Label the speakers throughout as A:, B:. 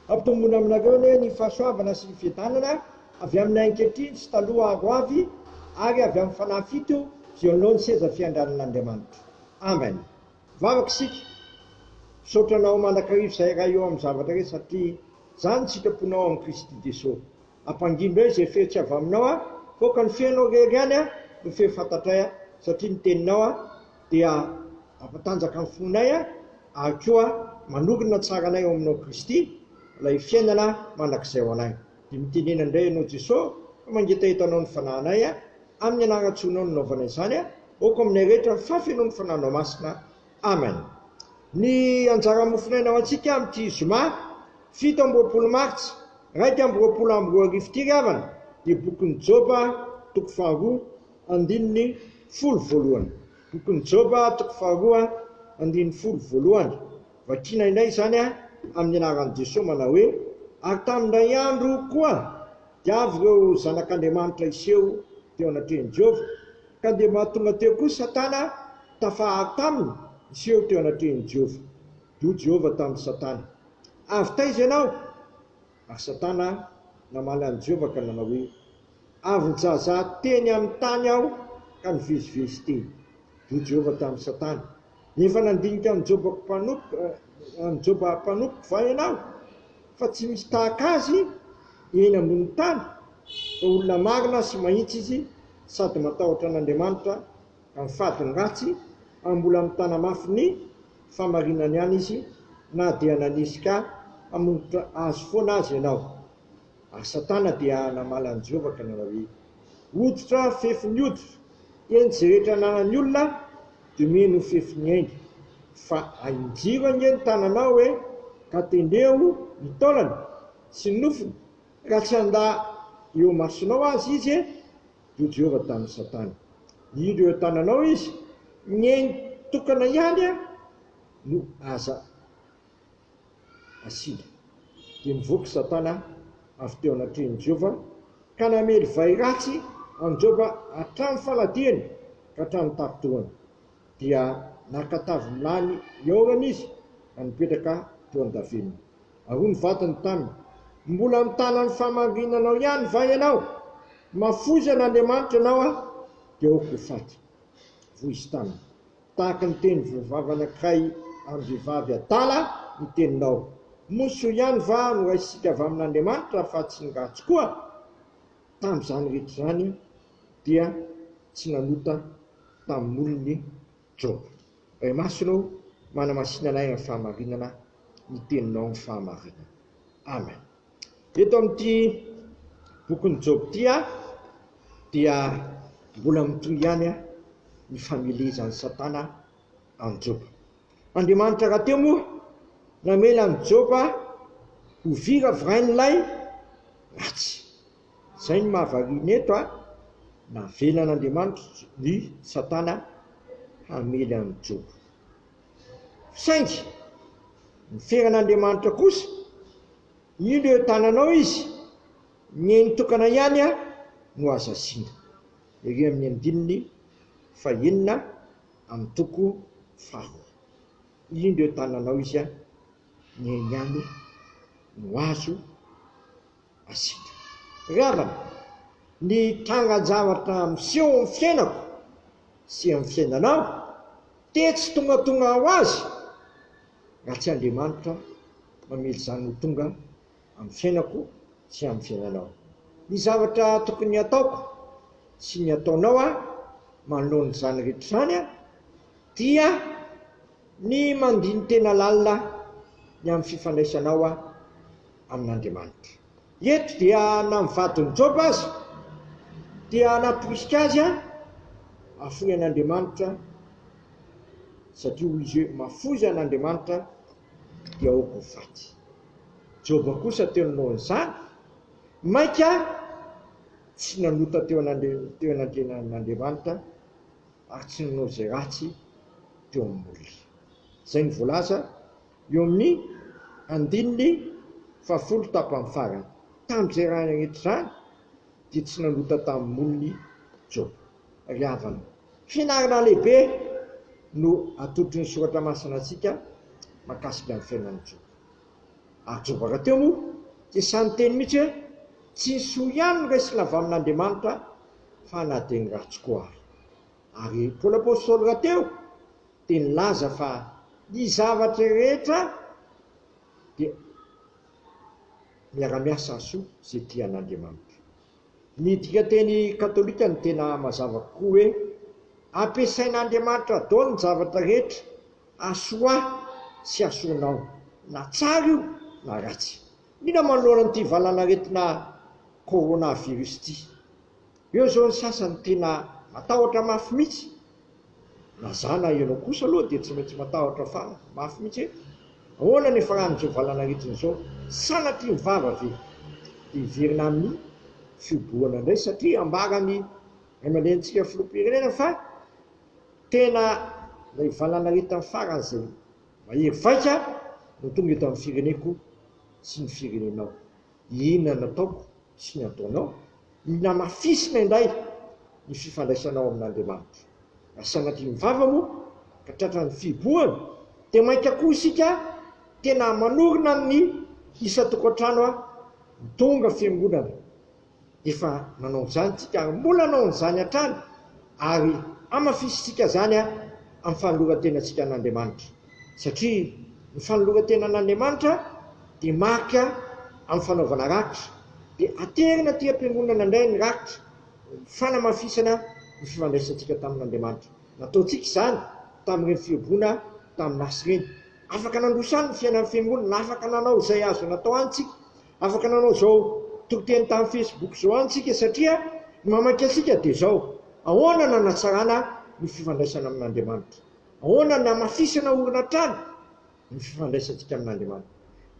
A: Ampitomboina aminareo anie ny fahasoavana sy ny fiadanana avy aminay ankehitriny sy taloha ary ho avy ary avy amin'ny Fanahy fito izay eo anoloan'ny seza fiandrianan'Andriamanitra. Amen. Mivavaka isika. Misaotra Anao mandrakariva izay Ray eo amin'ny zavatra rehetra satria izany ny sitraponao ao amin'i Kristy Jesoa. Ampangino indray izay feo tsy avy aminao aho, faoka ny feonao irery ihany no feo fantatray satria ny teninao dia mampatanjaka ny fonay ary koa manorina tsara anay ao aminao Kristy ilay fiainana mandrakizay ho anay. Dia mitenena indray ianao Jeso fa mangetaheta anao ny fanahinay amin'ny anaran-tsoanao no nanaovana izany aoka aminay rehetra ny fahafenoan'ny fanahinao masina Amen. Ny anjara mofonaina ho antsika amin'ity zoma 27 martsa 2021 ity ry havana dia bokin'i Joba toko faharoa andininy folo voalohany. Bokin'i Joba toko faharoa andininy folo voalohany. Vakiana indray izany amin'ny anaran'i Jesoa manao hoe, Ary tamin'indray andro koa dia avy ireo zanak'Andriamanitra hiseho teo anatrehan'i Jehovah, ka dia mba tonga teo koa Satana tafaharo taminy hiseho teo anatrehan'i Jehovah. Dia hoy Jehovah tamin'i Satana, Avy taiza ianao? Ary Satana namaly an'i Jehovah ka nanao hoe, Avy nizahazaha teny amin'ny tany aho ka nivezivezy teny. Dia hoy Jehovah tamin'i Satana, Efa nandinika an'i Joba mpanompo, an'i Joba mpanompoko va ianao? Fa tsy misy tahaka azy eny ambonin'ny tany, fa olona marina sy mahitsy izy sady matahotra an'Andriamanitra ka mifady ny ratsy, ary mbola mitana mafy ny fahamarinany ihany izy, na dia nanesika hamongotra azy foana aza ianao. Ary Satana dia namaly an'i Jehovah ka nanao hoe, Hoditra fefin'ny hoditra, eny izay rehetra ananan'ny olona dia omeny ho fefin'ny ainy. Fa ahinjiro ange ny tananao e, ka tendreo ny taolany sy ny nofony, raha tsy handà eo imasonao aza izy e! Hoy Jehovah tamin'i Satana, Indro eo an-tananao izy, ny ainy tokana ihany no aza asiana. Dia nivoaka i Satana avy teo anatrehan'i Jehovah, ka namely vay ratsy an'i Joba hatramin'ny faladiany ka hatramin'ny tarodohany. Dia naka tavy milany hiaorana izy ka nipetraka teo an-davenona. Ary hoy ny vadiny taminy, Mbola mitana ny fahamarinanao ihany va ianao? Mafoiza an'Andriamanitra ianao, dia aoka ho faty. Hoy izy taminy, Tahaka ny teny voavava anankiray amin'ny vehivavy adala ny teninao. Moa soa ihany va no raisintsika avy amin'Andriamanitra fa tsy ny ratsy koa? Tamin'izany rehetra izany dia tsy nanota tamin'ny molony Joba. Ray Masina ô, manamasina anay amin'ny fahamarinana, ny teninao ny fahamarinana. Amen. Eto amin'ity bokin'i Joba ity dia mbola mitohy ihany ny famelezan'i Satana an'i Joba. Andriamanitra rahateo moa namela an'i Joba ho viravirain'ilay ratsy. Izay no mahavariana eto a, navelan'Andriamanitra ny Satana hamely an'i Joba. Saingy ny feran'Andriamanitra kosa, indro eo tananao izy, ny ainy tokana ihany no azo asiana. Ery amin'ny andininy fahenina amin'ny toko faharoa. Indro eo tananao izy, ny ainy ihany no azo asiana. Ry havana, ny trangan-javatra miseho amin'ny fiainako sy amin'ny fiainanao dia tsy tongatonga ho azy raha tsy Andriamanitra mamela izany ho tonga amin'ny fiainako sy amin'ny fiainanao. Ny zavatra tokony hataoko sy ny hataonao manoloana izany rehetra izany dia ny mandini-tena lalina ny amin'ny fifandraisanao amin'Andriamanitra. Eto dia na ny vadin'i Joba aza dia namporisika azy hahafoy an'Andriamanitra satria hoy izy hoe mahafoiza an'Andriamanitra dia aoka ho faty. Joba kosa teo anoloan'izany mainka tsy nanota teo anatrehan'Andriamanitra ary tsy nanao izay ratsy teo amin'ny olona. Izay no voalaza Eo amin'ny andininy fahafolo tapany farany. Tamin'izay raha rehetra izany dia tsy nanota tamin'ny molony Joba. Ry havana, fianarana lehibe no atolotry ny Soratra Masina antsika mahakasika ny fiainan'i Joba. Ary Joba rahateo moa dia sahy niteny mihitsy hoe, Tsy ny soa ihany no raisina avy amin'Andriamanitra fa na dia ny ratsy koa ary. Ary Paoly Apostoly rahateo dia nilaza fa ny zavatra rehetra dia miara-miasa hahasoa izay tia an'Andriamanitra. Ny dikanteny katolika no tena mazava kokoa hoe ampiasain'Andriamanitra daholo ny zavatra rehetra hahasoa ahy sy hahasoa anao, na tsara io na ratsy. Indrindra manoloana an'ity valanaretina coronavirus ity. Eo izao ny sasany tena matahotra mafy mihitsy, na za na ianao kosa aloha dia tsy maintsy matahotra fa mafy mihitsy e! Ahoana ny hifaran'izao valanaretina izao? Sanatria ny vava ve dia hiverina amin'ny fihobohana indray satria ambaran'ny ray aman-drenintsika filoham-pirenena fa tena ilay valanaretina faran'izay mahery vaika no tonga eto amin'ny fireneko sy ny firenenao. Inona no ataoko sy ny ataonao? Ny hamafisina indray ny fifandraisanao amin'Andriamanitra. Raha sanatria ny vava moa ka tratran'ny fihibohana dia mainka koa isika tena manorina ny isan-tokantrano ny tonga fiangonana. Efa nanao an'izany isika ary mbola hanao an'izany hatrany ary hamafisintsika izany amin'ny fanoloran-tenantsika an'Andriamanitra. Satria ny fanoloran-tena an'Andriamanitra dia marika amin'ny fanaovana rakitra. Dia aterina aty am-piangonana indray ny rakitra, ny fanamafisana ny fifandraisantsika tamin'Andriamanitra. Nataontsika izany tamin'ireny fihoboana tamin'ny lasy ireny. Afaka nandroso any ny fiainan'ny fiangonana, afaka nanao izay azo natao any isika, afaka nanao izao toriteny tamin'ny Facebook izao any isika satria ny mamaky antsika dia izao, ahoana no hanatsarana ny fifandraisana amin'Andriamanitra? Ahoana no hamafisana orina hatrany ny fifandraisantsika amin'Andriamanitra?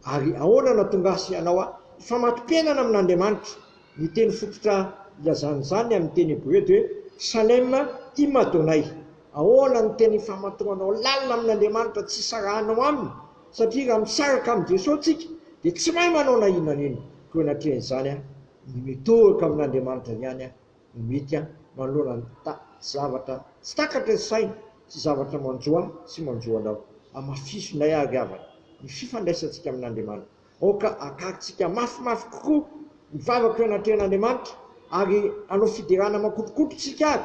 A: Ary ahoana no hahatonga ahy sy ianao hifamato-piainana amin'Andriamanitra? Ny teny fototra ilazana izany amin'ny teny hebreo dia hoe Shalem im Adonai. Ahoana no tena ifamatoranao lalina amin'Andriamanitra tsy isarahanao aminy? Satria raha misaraka amin'i Jesoa tsika dia tsy mahay manao na inona na inona. Koa eo anatrehan'izany, ny mitohoka amin'Andriamanitra ihany no mety manoloana ny zavatra tsy takatry ny saina sy zavatra manjo ahy sy manjo anao. Hamafiso indray ary havana ny fifandraisantsika amin'Andriamanitra. Aoka hakarintsika mafimafy kokoa ny vavaka eo anatrehan'Andriamanitra ary hanao fiderana makotrokotroka isika ary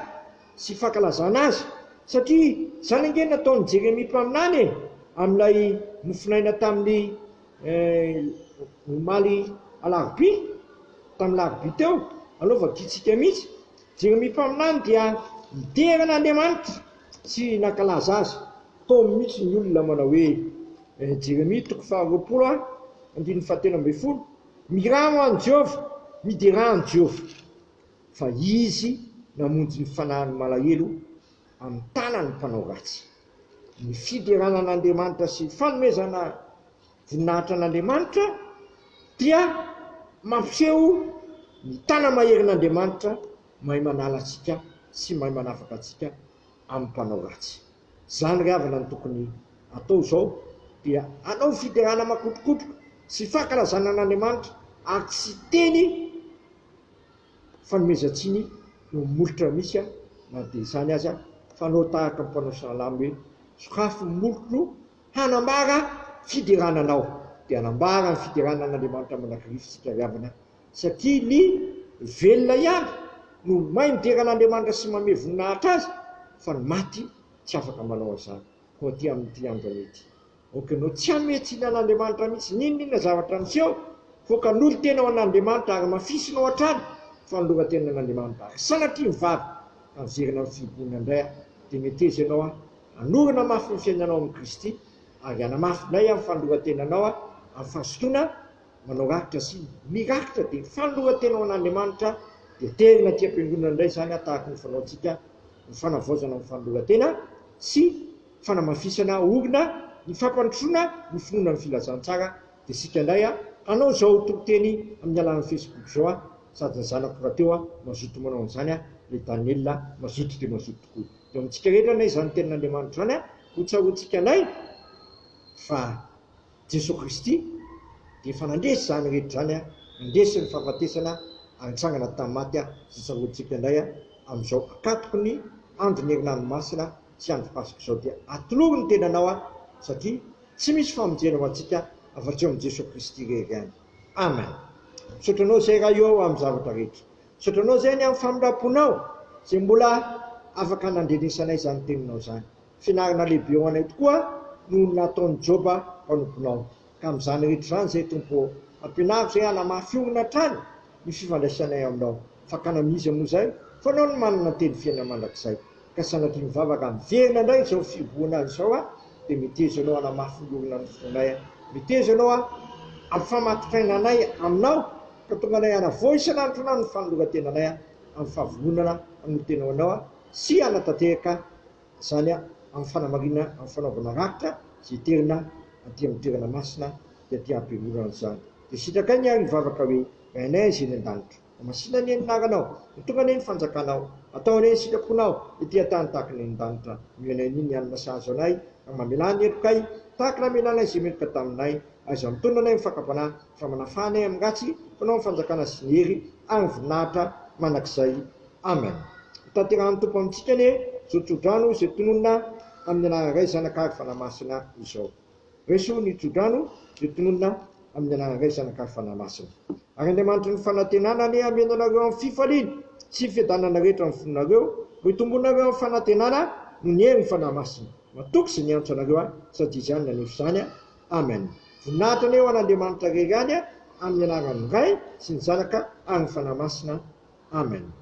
A: sy fankalazana Azy satria izany ange no nataon'i Jeremia mpaminany e! amin'ilay mofonaina tamin'ny Omaly alarobia, tamin'ny larobia teo, aleo vakintsika mihitsy, Jeremia mpaminany dia nidera an'Andriamanitra sy nankalaza azy. Taomy mihitsy ny olona manao hoe, Jeremia toko faharoapolo andininy fahatelo ambin'ny folo, Mirà ho an'i Jehovah, miderà an'i Jehovah, fa Izy namonjy ny fanahin'ny malahelo amin'ny tanan'ny mpanao ratsy. Ny fiderana an'Andriamanitra sy fanomezana voninahitra an'Andriamanitra dia mampiseho ny tana-maherin'Andriamanitra mahay manala antsika sy mahay manafaka antsika amin'ny mpanao ratsy. Izany ry havana no tokony atao izao dia hanao fiderana makotrokotroka sy fankalazana an'Andriamanitra ary tsy teny fanomezan-tsiny eo amin'ny molotra misy na dia izany aza fanao tahaka ny mpanao salamo hoe sokafy ny molotro hanambara fiderana anao dia hanambara ny fiderana an'Andriamanitra mandrakariva isika ry havana satria ny velona ihany no mahay midera an'Andriamanitra sy manome voninahitra azy fa ny maty tsy afaka manao an'izany koa aty amin'ity andro anio ity Aoka ianao tsy hanome tsiny an'Andriamanitra mihitsy, n'inon'inona zavatra miseho, fa hanolo-tena ho an'Andriamanitra ary hamafisinao hatrany fanoloran-tena an'Andriamanitra. Ary sanatria mivady ka miverina amin'ny fihibohana indray aho, dia meteza ianao aho hanorina mafy ny fiainanao amin'i Kristy ary hanamafy indray amin'ny fanoloran-tenanao aho amin'ny fahazotoana manao rakitra sy mirakitra dia fanoloran-tena ho an'Andriamanitra dia terina aty am-piangonana indray izany aho tahaka ny fanaontsika ny fanavaozana amin'ny fanoloran-tena sy fanamafisana orina ny fampandrosoana ny finoana ny filazantsara dia isika indray hanao izao toriteny amin'ny alalan'ny facebook izao a, sady ny zanako rahateo a mazoto manao an'izany a, ilay Daniel mazoto dia mazoto tokoa. Dia ao amintsika rehetra anie izany tenin'Andriamanitra izany a, ho tsaroantsika indray fa Jesoa Kristy dia efa nandresy izany rehetra izany, nandresy ny fahafatesana ary nitsangana tamin'ny maty, izay tsaroantsika indray amin'izao ankatoky ny andron'ny herinandro masina sy andro Paska izao. Dia atolory ny tenanao satria tsy misy famonjena ho antsika. afa-tsy eo amin'i Jesoa Kristy irery ihany. Amen. Misaotra Anao izay Ray ô amin'ny zavatra rehetra. Misaotra Anao izay ny amin'ny famindram-ponao izay mbola afaka nandrenesanay izany teninao izany. Fianarana lehibe ho anay tokoa noho ny nataon'i Joba mpanomponao. Ka amin'izany rehetra izany izay Tompo ô, ampianaro izay hanamafy orina hatrany ny fifandraisanay aminao. Fakana amin'iza moa izay? Fa Anao no manana teny fiainana mandrakizay. Ka sanatria mivavaka miverina indray izao fihibohana izao aho dia meteza Ianao hanamafy ny orina ny fonay aho. Meteza Ianao aho hampifamatotraina anay Aminao ka tonga anay hanavao isan'andro isan'andro ny fanoloran-tenanay aho amin'ny fahavononana hanolo-tena ho Anao aho sy hanatanteraka izany amin'ny fanamarinana amin'ny fanaovana rakitra izay terina aty amin'ny toerana masina dia aty am-piangonana izany. Dia sitrakay ny ary hivavaka hoe, Rainay izay any an-danitra, homasina anie ny anaranao, ho tonga anie ny fanjakanao, atao anie ny sitraponao ety an-tany tahaka ny any an-danitra. Omeo anay anio ny hanina sahaza anay, ary mamelà ny helokay, tahaka ny namelanay izay meloka taminay, aiza mitondra anay amin'ny fakam-panahy, fa manafaha anay amin'ny ratsy, fa Anao ny fanjakana sy ny hery ary ny voninahitra mandrakizay. Amen. Ho tanterahan'ny Tompo amintsika anie izao tsodrano izay tononina amin'ny anaran'ny Ray, Zanaka ary Fanahy Masina izao. Raiso ny tsodrano izay tononina amin'ny anaran'ny Ray, Zanaka ary Fanahy Masina. Ary Andriamanitry ny fanantenana anie hameno anareo amin'ny fifaliana sy fiadanana rehetra amin'ny fonareo, mba hitombonareo amin'ny fanantenana noho ny herin'ny Fanahy Masina. Matoky izay niantso anareo aho, sady Izy ihany nanefa izany. Amen. Voninahitra anie ho an'Andriamanitra irery ihany, amin'ny anaran'ny Ray sy ny Zanaka ary ny Fanahy Masina. Amen.